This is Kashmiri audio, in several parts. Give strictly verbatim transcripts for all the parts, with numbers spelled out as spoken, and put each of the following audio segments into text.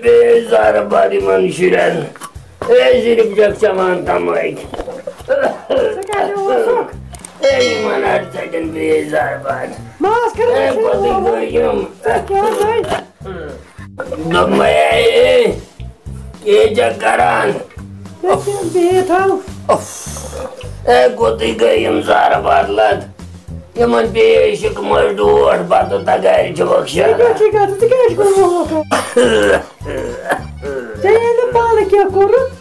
بیٚیہِ ضربہٕ یِمن شُرٮ۪ن۔ اے، صرف چھکھ چٮ۪وان تمٲکۍ۔ ژٕ کتہِ اوسُکھ؟ اے، یِمن اَڑٕ ژَٹٮ۪ن بیٚیہِ ضربہٕ۔ ماس کر اے، کوٚتٕے گٔے یِم؟ ژٕ کیٛاہ گٔے؟ دوٚپمَے، اے، اے، کیٛاہ چھکھ کران؟ مےٚ چھِ بِہِتھ ہاو۔ اے، کوٚتٕے گٔے یِم ضربہٕ لد؟ یِمن پیٚیہِ عشق مٔنٛزۍ ڈوٹھ، پتہٕ تگارِ چھِ بخشان۔ ٹھیٖک حظ، ٹھیٖک حظ، ژٕ کیٛازِ چھُکھ وۄنۍ وۄنۍ کران؟ ژےٚ ییٚلہِ نہٕ پانہٕ کینٛہہ کوٚرُتھ،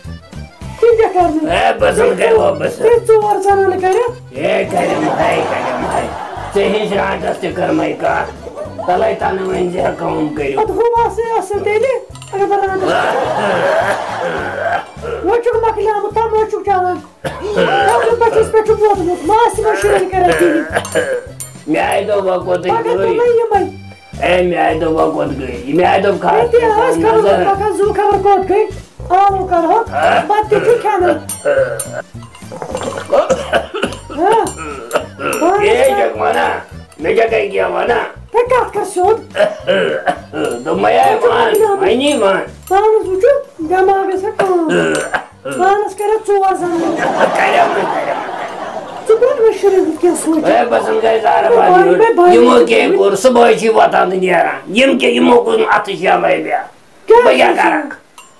تِم کیٛاہ کرنَے؟ ہے، بہٕ زَن گٔے واپس۔ ژےٚ ژور زنانہٕ کٔرِتھ۔ ہے، کَرٮ۪م ہاے، کَرٮ۪م ہاے۔ ژےٚ ہِش رانٛٹَس تہِ کٔرمَے کَتھ۔ تَلَے تَنہٕ وۄنۍ زِ کٲم کٔرِو۔ اَدٕ ہُہ آسہٕ اَصٕل تیٚلہِ، اگر بہٕ رانٛٹَس وۄنۍ چھُکھ مۄکلیومُت، تَمٲچھ چھُکھ چٮ۪وان۔ ٲخٕر پٮ۪ٹھ چھُس پٮ۪ٹھ چھُ ووتمُت، ماسہِ منٛز شُرٮ۪ن کران بِہِتھ۔ مےٚ آیہِ دوٚپ، وۄنۍ کوٚت پَگاہ گٔے؟ دوٚپمَے یِمَے۔ اے، مےٚ آیہِ دوٚپ، وۄنۍ کوٚت گٔے؟ مےٚ آیہِ دوٚپ، خاص ییٚتہِ کٔرِتھ ٲس خبر نظر۔ پَکان زُو خبر کوٚت گٔے؟ آلو کَرہوکھ، ہہ؟ بَتہٕ تہِ چھُ کھٮ۪نہٕ۔ ہہ؟ اے، ژےٚ وَنان، مےٚ چھےٚ کَتہِ کینٛہہ وَنان؟ تُہۍ کَتھ کَر سیوٚد؟ دوٚپمَے، اے، وَن، وَنی وَن۔ پانَس وٕچھِو، دٮ۪ماغَس ہا کٲم۔ پانس کٔرِتھ ژور زنانہٕ۔ کَرٮ۪م نہٕ، کَرٮ۪م نہٕ، کَرٮ۪م نہٕ۔ ژٕ کوٚت وۄنۍ شُرٮ۪ن ہُنٛد کینٛہہ سونٛچان؟ ہے، بہٕ زَن گٔیَس زارٕ بار یورٕ۔ یِمو کیٛاہ کوٚر؟ صُبحٲے چھِ وۄتھان تہٕ نیران۔ یِم کیٛاہ، یِمو کوٚر نہٕ اَتھٕ شیلٲے مےٚ۔ کیٛاہ بہٕ کیٛاہ چھُ کرٕ؟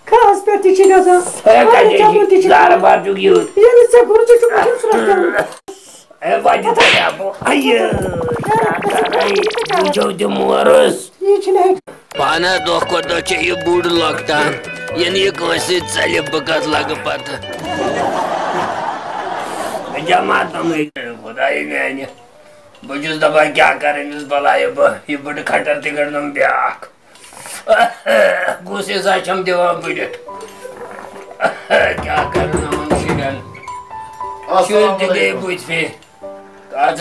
کھہَس پٮ۪ٹھ تہِ چھِ گژھان۔ ہے، واریاہ کَتہِ چَپُن تہِ چھِ زارٕ کَران۔ بار چھُکھ یُتھ؟ ییٚلہِ ژےٚ کوٚر، ژےٚ چھُکھ وٕچھُن سرٛٹھ کَرُن۔ اے، وَتہِ تہِ ہا بہٕ۔ اَیہِ، کیٛاہ کَرٕ؟ وٕچھو تہِ مورُس۔ یہِ چھِنہٕ ہیٚکہِ۔ پانہ دۄہ کھۄتہٕ دۄہ چھِ یہِ بُڈ لۄکٹان۔ ییٚلہِ یہِ کٲنٛسہِ سۭتۍ ژَلہِ، بہٕ کَتھ لَگہٕ پَتہٕ؟ جماعت تِمَے خۄدایہِ میٛانہِ۔ بہٕ چھُس دَپان، کیٛاہ کَرٕ أمِس بَلایہِ بہٕ؟ یہِ بٕڈٕ کھٹر تہِ گٔنٛڈنَم بیٛاکھ۔ گوٚژھ عزا چھَم دِوان بٔڑِتھ۔ کیٛاہ کَرٕ نہٕ یِمَن شُرٮ۪ن؟ شُرۍ تہِ گٔے بٕتھِ۔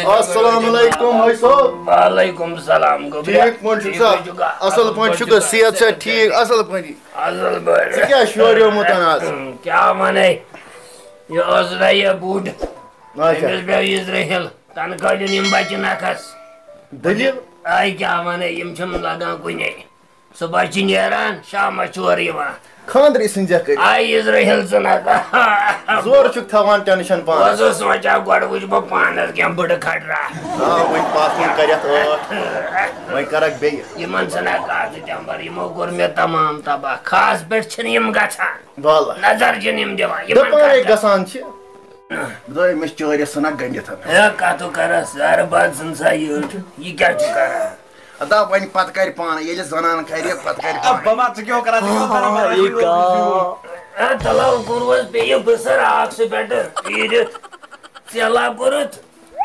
السلام علیکم، حٲج صٲب۔ وعلیکم السلام۔ گوٚبریا، ٹھیٖک پٲٹھۍ چھُکھ ٹھیٖک سا؟ پٲٹھۍ چھُکھا؟ اَصٕل پٲٹھۍ چھُکھ سا؟ صحت چھا ٹھیٖک؟ اَصٕل پٲٹھۍ۔ اَصٕل پٲٹھۍ۔ ژٕ کیٛاہ شوریومُت آز؟ کیٛاہ وَنَے؟ یہِ اوس نہ یہِ بُڈ۔ اچھا۔ أمِس پیوٚو یہِ زرٛہِل۔ تَنہٕ کٲلِن یِم بَچہِ نَکھَس۔ دٔلیٖل؟ آے کیٛاہ وَنَے، یِم چھِنہٕ لَگان کُنے۔ صُبحَس چھِ نیران، شامَس چھِ اورٕ یِوان۔ خانٛدرٕے سٕنٛزیٚکھ کٔرِتھ۔ آے یہِ زرٛہِل ژٕ نَکھٕ۔ زورٕ چھُکھ تھاوان ٹٮ۪نشَن پانَس۔ بہٕ اوسُس سونٛچان، گۄڈٕ وٕچھِ بہٕ پانَس کینٛہہ بٕڈٕ کھٹرا۔ آ، وۄنۍ پَتھ کُن کَرٮ۪تھ ٲٹھ۔ وۄنۍ کَرَکھ بیٚیہِ۔ یِمَن ژٕ نَکھٕ ژٕ ٹٮ۪مبَر، یِمو کوٚر مےٚ تَمام تباہ۔ خاص پٮ۪ٹھ چھِنہٕ یِم گژھان۔ وَلہٕ۔ نظر چھِنہٕ یِم دِوان۔ یِمَن دَپان ہے کَتھ گژھان چھِ۔ بہٕ دَپے، أمِس چٲرِس ژھٕنَکھ گٔنٛڈِتھ۔ ہے، کَتھٕ کَرَس، زَرٕ بَد ژھٕن سا یٔڈ۔ یہِ کیٛاہ چھُ کَران؟ اَدا وۄنۍ پَتہٕ کَرِ پانَے، ییٚلہِ زَنان کَرِ، پَتہٕ کَرِ آ، پانَے۔ بَبا، ژٕ کیٛاہ کَران؟ ژٕ کیٛاہ کَران؟ یہِ کا؟ ہے، تَلَو کوٚروٕ بیٚیہِ بہٕ سَر اَکھ سُہ پٮ۪ٹھٕ پھیٖرِتھ۔ ژےٚ لا کوٚرُتھ؟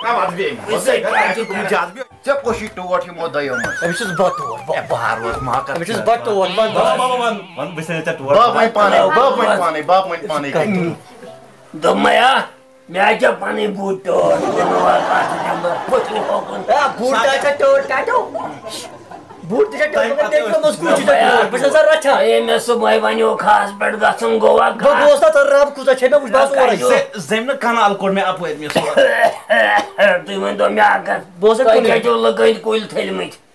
نہ، وَتھ بیٚیہِ۔ أسۍ ہے کیٛاہ چھِ کَران؟ ژےٚ کۄس چھِ ٹوٹھ یِمو دۄیو منٛز؟ أمِس چھُس بہٕ ٹوٹھ، بہٕ۔ ہے، بہار ووت، ما کَر أمِس چھُس بہٕ ٹوٹھ، بہٕ۔ بَبا، بَبا، وَن، وَن، بہٕ چھُسَے ژےٚ ٹوٹھ۔ بہٕ وَنہٕ پانَے، بہٕ وَنہٕ پانَے، بہٕ وَنہٕ پانَے۔ دوٚپمَے ہا، مےٚ ہا چھےٚ پَنٕنۍ بوٗٹھ ٹٲٹھ، بہٕ نہٕ واتہٕ اَتھ دِمہٕ بہٕ، بہٕ چھُس ہوکُن۔ ہے، بوٗٹھ تہِ ہا چھےٚ ٹٲٹھ، ٹاٹو۔ بوٗٹھ تہِ چھےٚ ٹٲٹھ، مگر تیٚلہِ چھُنہٕ اوس کوٗشِش تہِ ٹٲٹھ، بہٕ چھُس آسان رَچھان۔ ہے، مےٚ صُبحٲے وَنیو خاص پٮ۪ٹھ گژھُن گوٚوا بہٕ کَتھ؟ گوس تَتھ رَب کوٗتاہ چھےٚ مےٚ وٕچھ، بہٕ آسہٕ اورَے۔ زِ-، زٔمۍ نہٕ کَنال کوٚڑ مےٚ اَپٲرۍ مےٚ سورُے۔ تُہۍ ؤنۍتو مےٚ اَکھ کَتھ، بہٕ اوسَے تۄہہِ کُنُے۔ کیٛاہ چھِو لُکہٕ ہٕنٛدۍ کُلۍ تھٔلۍ مٕتۍ؟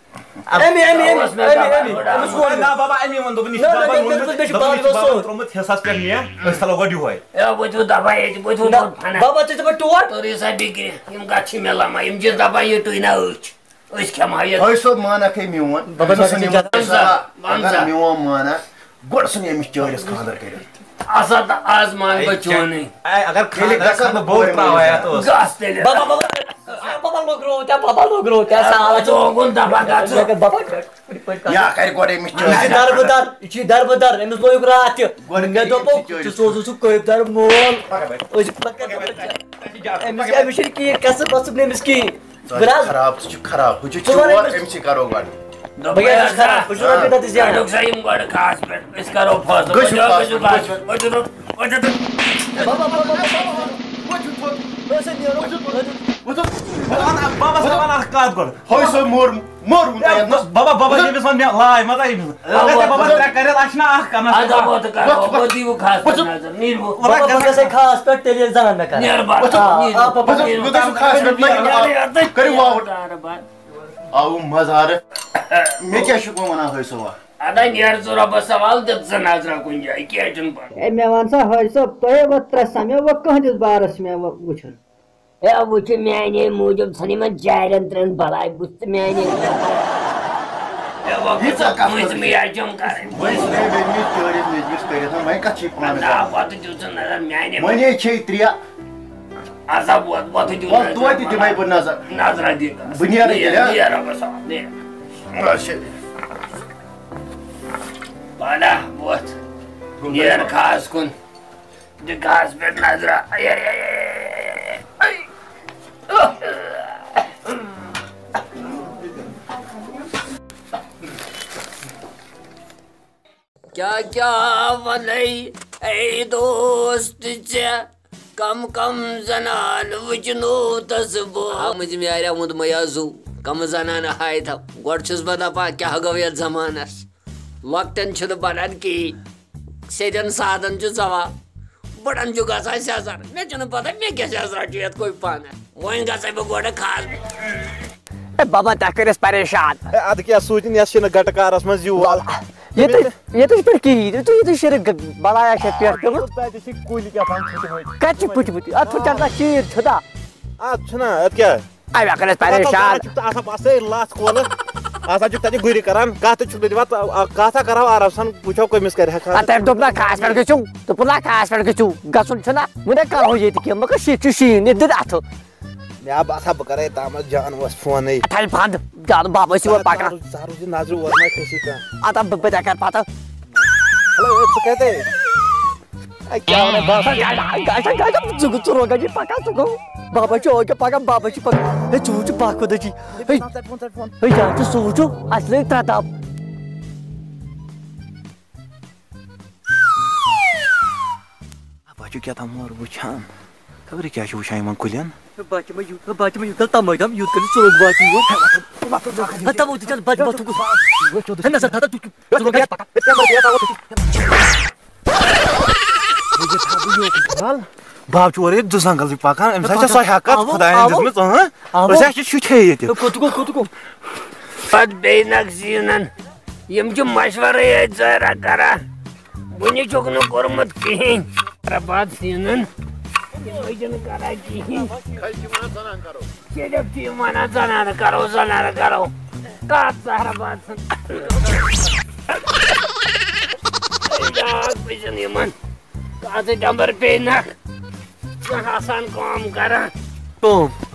اَمے، اَمے، اَمے، اوس مےٚ اَمے، دَپان اَمے۔ تھوڑا أمِس ووٚن۔ نہ، بابا، اَمے ووٚن، دوٚپُن، یہِ چھُ نہ، نہ، بابا نہ، ووٚنمُت، مےٚ دوٚپُن، مےٚ چھُ دوٚپُن، یہِ چھُ بابا بابا ترٛوومُت حِصَس پٮ۪ٹھ مےٚ، أسۍ کھالو گۄڈٕ یِہوٚے۔ ہے، ؤتھِو دَبا ییٚتہِ، ؤتھِو نہ، دۄن فَنَن۔ بابا، ژٕ چھُکھ ٹوٹھ؟ توٚر یہِ سا بِکرِ، یِم کَتھ چھِ مےٚ لَمان، یِم چھِ دَپان، یہِ تُہۍ نہ أچھ، أسۍ کھٮ۪مہٕ ہا یہِ۔ ہے، صٲب، مانَکھ ہے میون، بابا، بہٕ چھُس صٲب، نِمُت۔ وَن سا، وَن اگر سا۔ میون مانَکھ، گۄڈٕ ژھٕن أمِس چٲرِس خانٛدر کٔرِتھ۔ اَسا تہٕ آز مان بہٕ چونٕے۔ اے، اگر ییٚلہِ خانٛدر گژھان خانٛدر بہٕ بوٚڑ بہٕ ترٛاوَے اَتھ اوس۔ گژھ تیٚلہِ۔ بابا، بابا، بابا لوٚگرو تہِ، بابا لوٚگرو تہِ، سالا چھُ۔ ژٕ اوکُن دَپان گژھ۔ بابا، یا کَرِ گۄڈٕ أمِس یہِ چھِ چٲرِس۔ دربٕدر، یہِ چھِ دربٕدر، أمِس لوٚگ راتھ تہِ۔ گۄڈٕ مےٚ کٔرِو دوٚپُکھ، أمِس چٲرِس۔ ژٕ سوزُکھ سُہ کٔرۍ دَر مول۔ پَکھ بَچہِ۔ أسۍ چھِ پَکان۔ أمِس، أمِس چھِنہٕ کِہیٖنۍ، کَسٕب وَسٕب نہٕ أمِس کِہیٖنۍ۔ ژٕ چھُکھ خراب، ژٕ چھُکھ خراب۔ ہُہ چھُ ژٕ وَن چور، أمِس۔ أمۍ سٕے کَرو گۄڈٕ۔ بہٕ کیٛاہ چھُس کران؟ بہٕ چھُس رۄپیہِ دَہ تہِ زینان۔ رَٹُکھ سا یِم گۄڈٕ خاص پٮ۪ٹھ، أسۍ کَرو فٲصلہٕ۔ گٔژھِو ؤتھِو، خاص گٔژھِو پٮ۪ٹھ، خاص۔ گٔژھِو۔ ؤتھِو، ؤتھِو۔ بابا، بابا، بابا، بابا۔ ؤتھِو تھوٚد۔ أسۍ ہے نیرو۔ ؤتھِو تھوٚد۔ ؤتھِو۔ بابا، بابا، بابا، اَکھ کَتھ گۄڈٕ۔ ہاے سا موٚر، موٚر وُن ہے، تۄہہِ۔ بابا، بابا، ییٚمِس وَن مےٚ لاے، مطلب، ییٚمِس۔ ہے، بابا، وَن۔ ترٛےٚ کَرٮ۪تھ، اَسہِ چھِنہ اَکھ کَران۔ اَدٕ وَتھ ژٕ کَر، وَتھ۔ وَتھ دِیِو خاص پٮ۪ٹھ نظر، نیٖرِو۔ وَلہٕ، بابا، بہٕ گژھٕ خاص پٮ۪ٹھ تیٚلہِ ییٚلہِ زَنان مےٚ کَرَن۔ نیر بَتہٕ، آ، نیر۔ آ، بابا، وَتھ، نیر۔ وَتھ، وَتھ، وَتھ، کٔرِو واوُٹ۔ کٔرِو واوُٹ۔ آوُم مَزٕ ہارٕ۔ مےٚ کیٛاہ چھُکھ وۄنۍ وَنان، ہٲے صٲبا؟ ادا نیر ژٕ رۄبس حوالہٕ، دِتھ ژٕ نظرا کُنہِ جایہِ، کینٛہہ چھُنہٕ پرواے۔ اے، مےٚ وَن سا، حٲج صٲب، تۄہے وۄتھ ترٛےٚ سا، مےٚ وۄنۍ کٕہٕنٛدِس بارس چھُ مےٚ وۄنۍ وٕچھُن؟ ہے، وۄنۍ چھُ میانے موٗجوٗب ژھٕنۍ یِمن چارٮ۪ن ترٛٮ۪ن بلاے بُتھ تہٕ میانے۔ ہے، وۄنۍ یہِ ژےٚ کَتھ کٲنٛسہِ کٔرٕتھ؟ مےٚ یَجُم کَرٕنۍ۔ وۄنۍ ژٕ مےٚ مےٚ مِس چٲرِتھ، مےٚ مِس کٔرِتھ، وۄنۍ کَتھ چھِ یہِ پانہٕ نہ، کران؟ وۄتہٕ دیُت ژٕ نظر میانے۔ وۄنۍ ہے چھے ترٛےٚ۔ عذاب ووت، وۄتھ دِیِو وۄتھ نظر۔ توتہِ دِمَے بہٕ نظر۔ نظرا دِ۔ بہٕ نیرٕ نیر، تیٚلہِ، ہا؟ نیر رۄبَس حوالہٕ، نیر۔ اچھا۔ پَلہ وۄتھ۔ نیر گاسہٕ کُن۔ دِ گاسہٕ پٮ۪ٹھ نظرا۔ A, A, A, A, A. کیٛاہ کیٛاہ وَنَے اے دوست ژےٚ، کم کم زنان وٕچھنو تس بہٕ۔ آ، مٔنٛزِم یاریا ووٚنُت مےٚ یہِ زُو، کم زنان ہاے تھاو۔ گۄڈٕ چھُس بہٕ دپان، کیٛاہ گوٚو یتھ زمانس؟ لۄکٹٮ۪ن چھُنہٕ بنان کِہیٖنۍ، سیٚدٮ۪ن سادن چھُ زوال، بٕڑن چھُ گژھان سیٚزر۔ مےٚ چھُنہٕ پتہ مےٚ کیٛاہ سیٚزرا چھُ یتھ کوٚمہِ پانس۔ وۄنۍ گژھے بہٕ گۄڈٕ خاص۔ اے بابا، تۄہہِ کٔرِس پریشان۔ اے، ادٕ کیٛاہ سوٗزِن یَس چھِنہٕ گٹہٕ کارَس منٛز یوٗت۔ وَل، ییٚتہِ، ییٚتہِ چھِ پٮ۪ٹھ کِہیٖنۍ، ییٚتہِ، ییٚتہِ چھِ شِرک بَلایا چھےٚ پٮ۪ٹھ پیوٚمُت۔ تَتہِ چھِ کُلۍ کیٛاہ تام پھٕٹمٕتۍ۔ کَتہِ چھِ پھٕٹمٕتۍ؟ اَتھ پھٕٹن نہ شیٖر چھُ دا۔ اَتھ چھُنہ، اَتھ کیٛاہ؟ اَمہِ اَکھ ٲسۍ پَتہٕ پریشان۔ چھُکھ تہٕ آسان پَتہٕ سٲری لَتھ کھولہٕ۔ آسان چھُکھ تَتہِ گُرِ کَران، کَتھ تہِ چھُکھ نہٕ دِوان، تہٕ، آ، کَتھ ہا کَرو آرام سان، وٕچھو کٔمِس کَرِ ہا خانٛدر۔ اَتھ تَمہِ دوٚپ نہ کھاہَس پٮ۪ٹھ گٔژھِو، دوٚپُن نہ کھاہَس پٮ۪ٹھ گٔژھِو، گژھُن چھُنہ، وۄنۍ کَرہو ییٚتہِ کینٛہہ، مگر شیٖٹ چھُ شیٖن، ییٚتہِ دِتھ اَتھٕ۔ مےٚ آو باسان بہٕ کرے تامس جانوس فونٕے۔ تھل بنٛد، جان بابا چھُ یورٕ پکان۔ ژٕ روٗز، ژٕ روٗز یہِ نظرِ اورٕ ما کھسی کانٛہہ۔ اَدٕ بہٕ، بہٕ تہِ کرٕ پتہٕ۔ ہیلو، ہے، ژٕ کتہِ؟ ہے، کیٛاہ ونے باسان؟ گاڑِ، گاڑِ، گاڑِ، ژٕ گوٚو، ژٕ روگا جی پکان، ژٕ گوٚو۔ بابا چھُ اوکے پکان، بابا چھُ پکان۔ ہے، ژٕ وُچھ پکھ خۄدا جی۔ ہے، ہے، یہِ چھُ، ژٕ وُچھ، اَسہِ لٲگۍ ترٛےٚ دب۔ بہٕ چھُ کیٛاہ تام اورٕ وٕچھان، خبرٕ کیٛاہ چھُ وٕچھان یِمن کُلٮ۪ن۔ بہٕ تہِ مہ یوٗت، بہٕ تہِ مہ یوٗت تَمٲے دَم، یوٗت کٔرِتھ ژٕ روٚٹ بہٕ تہِ یور۔ ہے، تَمو تہِ چھَنہٕ بَتہٕ بَتہٕ گوٚو۔ ہے، نہ سا، دَدا، تُہۍ کیٛاہ، ژٕ روٚٹ بہٕ تہِ پَکان۔ ہے، تَمہِ پَتہٕ یَتھ آوُس۔ یہِ چھُ تھاو بہٕ یوکُن فِلحال۔ بَب چھُ اورٕ ییٚتہِ دُ زنٛگل تہِ پَکان، أمِس ہا چھےٚ سۄے ہٮ۪کَتھ، آوُ، خۄدایَن آوُ۔ دِژمٕژ، اۭں۔ آوُ۔ أسۍ ہا چھِ شُٹھے ییٚتہِ۔ ہے، کوٚت گوٚو، کوٚت گوٚو؟ پَتہٕ بیٚیہِ نَکھ زیٖنَن۔ یِم چھِ مشورے یٲتۍ ظٲہرا کران، وُنہِ چھُکھ نہٕ کوٚرمُت کِہیٖنۍ۔ برباد سیٖنن، یِم چھِنہٕ کران کِہیٖنۍ۔ صرف چھِ یِم وَنان، زنانہٕ کرو، زنانہٕ کرو۔ کَتھ زہرا باد ژھٕن۔ بیٛاکھ پِشن یِمن۔ کَتھ ڈمبر پیٚیہِ نہ۔ ژٕ آسان کٲم کران۔ کٲم۔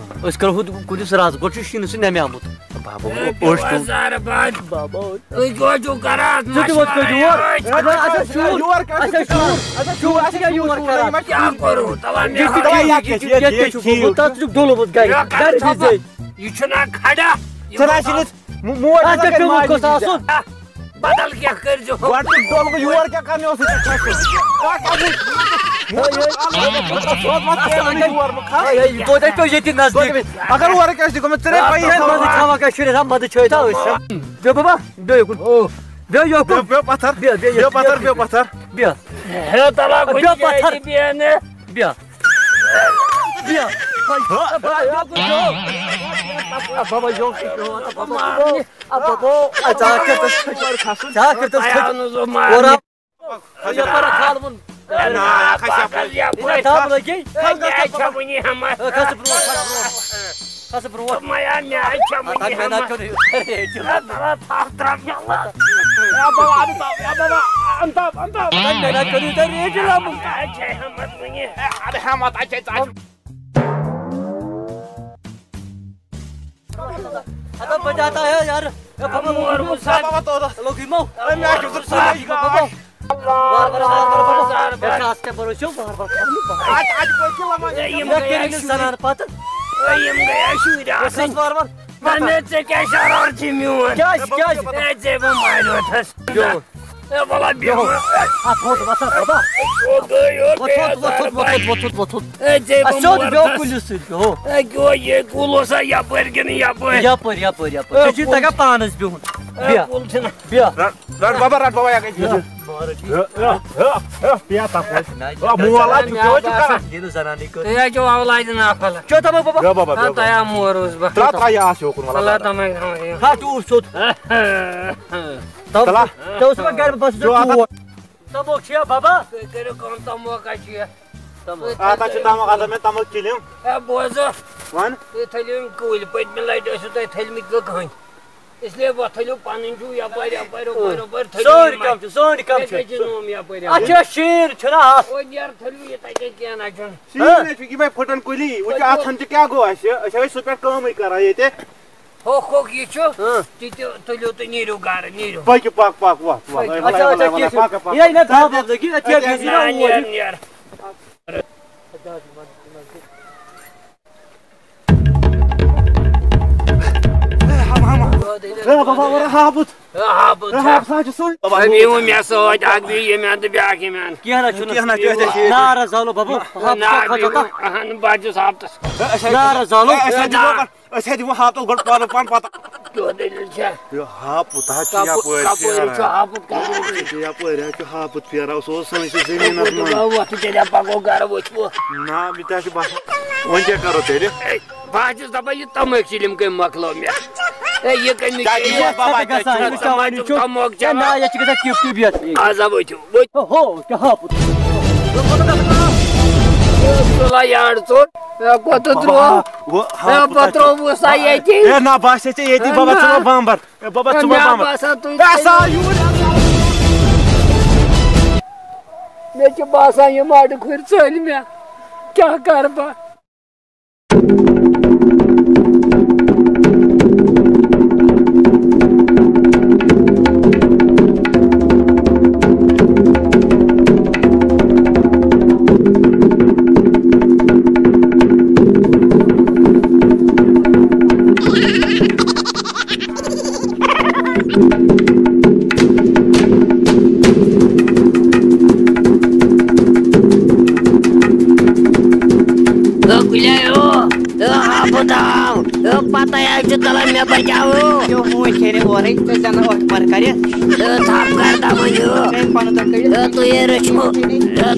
أسۍ کرو ہُتھ کُلِس رز، گۄڈٕ چھُ شیٖنہٕ سۭتۍ نمیومُت۔ بابا، ہے، اوٚش پیوٚو تُل۔ زہرٕ باد۔ بابا، اوٚش۔ تُہۍ کیٛاہ چھِو کران؟ ژٕ تہِ ووت کٔرۍ یور۔ مشورٕ۔ اچھا، شوٗر۔ یور کیٛاہ اچھا، چھُکھ شوٗر۔ کران؟ اچھا، شوٗر۔ ژٕ کیٛاہ یور کران؟ کیٛاہ کوٚروٕ؟ تَلہ مےٚ یہِ تہِ ہاو۔ کیٛاہ، یہِ تہِ یہِ کیٛاہ تہِ چھُکھ؟ چھُ۔ بہٕ تَتھ چھُکھ ڈوٚلمُت گرِ۔ مےٚ کَتھ گرِ چھَپھ؟ بِہِتھ۔ یہِ چھُنہ کھڑا۔ یہِ ژٕ نہ گوٚو ٲسِنۍ مو-، موج اَتھ ژےٚ کیٛاہ پیوٚمُت ماجہِ گوٚژھ یہِ آسُن؟ ژےٚ؟ بدل کیٛاہ کٔرۍزِ؟ گۄڈٕ چھُ ڈوٚل گوٚو یور کیٛاہ کرنہِ اوسُے ژےٚ کھسُن؟ یور مہٕ کھس۔ ہے، ہے، یہِ توتہِ پیوٚو ییٚتی نزدیٖک۔ اگر اورٕ کیٛاہ چھِ گوٚمُت؟ ژےٚ نے پَیی ہے۔ مَدٕ تھاوان کیٛاہ شُرِس، ہا، مَدٕ چھٲے تھاو أسۍ۔ بیٚہہ بابا، بیٚہہ یُکُن۔ بیٚہہ یُکُن۔ بیٚہہ، بیٚہہ پَتھر۔ بیٚہہ، بیٚہہ، بیٚہہ پَتھر، بیٚہہ پَتھر۔ بیٚہہ۔ ہے، تَلہ کُنہِ بیٚہہ جایہِ پَتھر۔ تہِ بیٚہہ نہٕ۔ بیٚہہ۔ بیٚہہ۔ بابا، یوٚک چھُ پیوٚمُت، بابا۔ آ، بابا، آ، ژٕ ہا کٔرۍتَس کھٔتۍ۔ ژٕ ہا کٔرۍتَس کھٔتۍ۔ اورٕ آو۔ یَپٲرۍ ہا کھالوُن۔ نہ، کھسہِ یَپٲرۍ۔ یَپٲرۍ۔ یہِ تھاو لٔگی۔ ہے، مےٚ چھےٚ وُنہِ ہٮ۪مَتھ۔ ہے، کھس برٛونٛٹھ، کھس برٛونٛٹھ۔ کھس برٛونٛٹھ۔ دوٚپمَے، ہے، مےٚ چھےٚ وُنہِ ہٮ۪مَتھ۔ ہے، تھَپھ ترٛاو مےٚ لَتھ۔ ہے، بابا، اَدٕ تھاو، ہے، بابا، اَن تھاو، اَن تھاو۔ ہے، مےٚ نہ کٔرِو تُہۍ ریٹ لَمُن۔ مےٚ چھےٚ ہٮ۪مَتھ وُنہِ۔ ہے، اَدٕ ہٮ۪مَتھ، اَتہِ چھےٚ ژَتجی۔ ہتا بچاتا ہے یار۔ اے بابا، لوگ یمو۔ اے مےٚ چھُ ضروٗرت۔ بابا۔ وار وار وار وار بابا۔ ہے، کھس کیٛاہ بروسہٕ چھُ؟ وار وار کھس نہٕ بابا۔ اَتہِ، اَتہِ پٔکۍ لَمان۔ ہے، یِم مےٚ گٔیے کٔرِو نہٕ شُرۍ۔ زنان پتہٕ۔ ہے، یِم گٔیے شُرۍ آسان۔ کھس وار وار۔ نہ، مےٚ ژےٚ کیٛاہ شرارتھ چھِ میون؟ کیٛازِ، کیٛازِ؟ ہے، ژےٚ بہٕ ماریو تھَس۔ بیوٚہُن۔ اے، وَلہ، بیوٚہُن۔ اَتھ ووٚتھ وۄتھ، بابا۔ وۄتھ، وۄتھ، وۄتھ، وۄتھ، وۄتھ۔ اے، ژےٚ اَسہِ بہٕ سیوٚد مورتھَس۔ بیوٚہُن کُلِس سۭتۍ، بیوٚہُن۔ اے، کیٛاہ یہِ کُل اوسا یَپٲرۍ کِنہٕ یَپٲرۍ؟ یَپٲرۍ، یَپٲرۍ، یَپٲرۍ۔ اے، ژےٚ چھُے کُل۔ تَگان پانَس بیوٚہُن۔ اے، بیٚہہ۔ کُل چھُنہ۔ بیٚہہ۔ رَٹ، رَٹ بابا، رَٹ بابا، یَکھ أکۍ۔ بیٚہہ۔ بیٚہہ، بیٚہہ، بیٚہہ، بیٚہہ، پَتھ کُن۔ نہ، آ، مول آ، چھُ، کیٛاہ چھُ کران؟ یہِ نہٕ زنانٕے کٔر۔ تُہۍ حظ چھِو اولادِ نافعل۔ چیوٚو تَمام بابا۔ بیٚہہ بابا، ہا، بیٚہہ تۄہہِ بابا۔ آو مور اوس بہٕ۔ ترٛاو، ترٛاو یہِ آس یوکُن، وَلہٕ، اللہ ترٛاو۔ تَمام تھاوَن یہِ۔ ہا، ٹوٗٹھ سیوٚد۔ تَلہ۔ ژےٚ اوسُکھ گرِ بس ژٕ جو آتا۔ ژوٗر۔ تَموکھ چھُیا بابا؟ تُہۍ کٔرِو کٲم، تَموکھ ہا چھُ یہِ۔ تَموکھ۔ تُہۍ آتا چھِ تھٲیِو تَموکھ، آتا مےٚ تَموکھ کِلِم۔ ہے، بوزٕ۔ وَن۔ تُہۍ تھٲیِو یِم کُلۍ، پٔتمہِ لَٹہِ ٲسِو تُہۍ تھٔلمٕتۍ لُکہٕ ہٕنٛدۍ۔ اس لیے وۄتھ تھٲیِو پَنٕنۍ چھُو یَپٲرۍ، یَپٲرۍ، ہُپٲرۍ، ہُپٲرۍ تھٲیِو سٲنۍ یِم کَم اَتھ۔ چھِ، سٲنۍ کَم مےٚ چھِ۔ کیٛازِ نوم یَپٲرۍ، اَتھ یَپٲرۍ؟ چھا شیٖن چھُنہ اَتھ؟ وۄنۍ یَرٕ تھٲیِو یہِ تَتہِ کینٛہہ نہ چھُنہٕ۔ شیٖن ہا؟ نہ چھُ، یِمَے پھٕٹَن کُلی۔ وٕچھ، اَتھ ہَن چھِ کیٛاہ گوٚو اَسہِ؟ أسۍ ہَے سُہ پٮ۪ٹھ کٲمٕے کَران ییٚتہِ۔ ہُہ کھوٚک یہِ چھُ، ہاں۔ تہِ تہِ تُلِو تُہۍ نیٖرِو گَرٕ، نیٖرِو۔ پٔکِو، پَک، پَک، وَتھ، وَتھ۔ اچھا، اچھا، کیٚنٛہہ چھُنہٕ۔ یے نہ دَب وَب لٔگِو، أتی حظ گژھِ نہ نہ، اوٗرۍ۔ نیر، نیر۔ ہے، بابا، وَرٕ ہاپُت۔ ہے، ہاپُت ہے، چھا؟ ہاپُت ہا چھُ سورُے۔ بابا، أمۍ یِوُن مےٚ سۭتۍ، اَکھ بیٚیہِ ییٚمہِ اَندٕ بیٛاکھ ییٚمہِ اَندٕ۔ کینٛہہ نہ چھُنہٕ۔ کینٛہہ نہ چھُ، أسۍ چھِ ییٚتی۔ نار حظ زالو بابا، ہاپُت نار چھا کھوژان؟ بیٚیہِ، اہن، بہٕ حظ چھُس ہاپتَس۔ ہے، أسۍ حظ نار حظ زالو۔ ہے، أسۍ حظ دِمو نار۔ پَتہٕ، أسۍ حظ دِمو ہاپتَس گۄڈٕ پانہٕ پان پَتہٕ۔ کیٛاہ دٔلیٖل چھےٚ؟ یہِ ہاپُت حظ چھُ کَپُر، یَپٲرۍ کَپُر پھیران۔ چھُ ہاپُت کَرُن۔ یَپٲرۍ حظ چھُ ہاپُت پھیران، سُہ اوس سٲنِسٕے زٔمیٖنَس منٛز۔ وۄتھ، وۄتھ، تیٚلہِ ہا پَکو گَرٕ، وٕچھو۔ نہ، مےٚ تہِ حظ چھُ باسان، وۄنۍ کیٛاہ کَرو تیٚلہِ؟ ہے، بہٕ حظ چھُس دَپان، یہِ تَمٲکۍ چِلِم کٔمۍ مۄکلٲو مےٚ؟ ہے، یہِ کٔمِس کیٛاہ چھِ دِیِو یہِ؟ بابا، تَتہِ کیٛاہ چھُ گژھان، یہِ چھُ تَمٲکۍ تَمٲکۍ یہِ چھُ تَموکھ کیٛاہ چٮ۪وان۔ نہ، ییٚتہِ چھِ گژھان ٹِپ ٹِپ یَتھ۔ آز ہا ؤتھِو، ؤتھِو۔ ہو، ہو، کیٛاہ ہاپُت۔ ژٕ لا یار ژوٚٹ۔ مےٚ کوٚت بابا، ترٛوو؟ وۄنۍ مےٚ ہاپُت پَتہٕ تَتہِ۔ ترٛووُ سا ییٚتی۔ ہے، نہ، بہٕ آسے ژےٚ ییٚتی، بابا، نہ۔ ژٕ ما بامبر۔ ہے، بابا، ژٕ ما نہ، بامبر۔ باسان تُہۍ ہے، سا یوٗرۍ۔ مےٚ چھُ باسان، یِم اَڈٕ کھُرۍ ژٔلۍ مےٚ۔ کیٛاہ کَرٕ بہٕ؟ او گُلے، او، او، ہاپُت آو، او، پتہ ہے چھُ تلان مےٚ بچاو۔ یو، ہوٗنۍ کھیٚیہِ اورَے، ژےٚ زَنہٕ ٲٹھ مَر کَرِ۔ او، تھپھ کر دَمہٕ یہِ۔ ژےٚ پَنُن دۄد کٔڑِتھ۔ او، تُہۍ ہے رٔچھمو، او،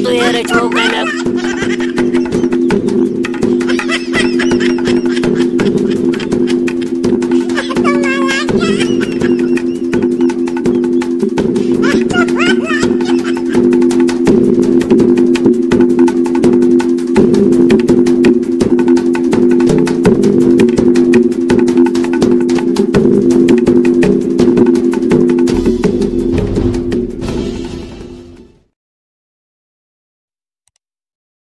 تُہۍ ہے رٔچھمو کَمیُک۔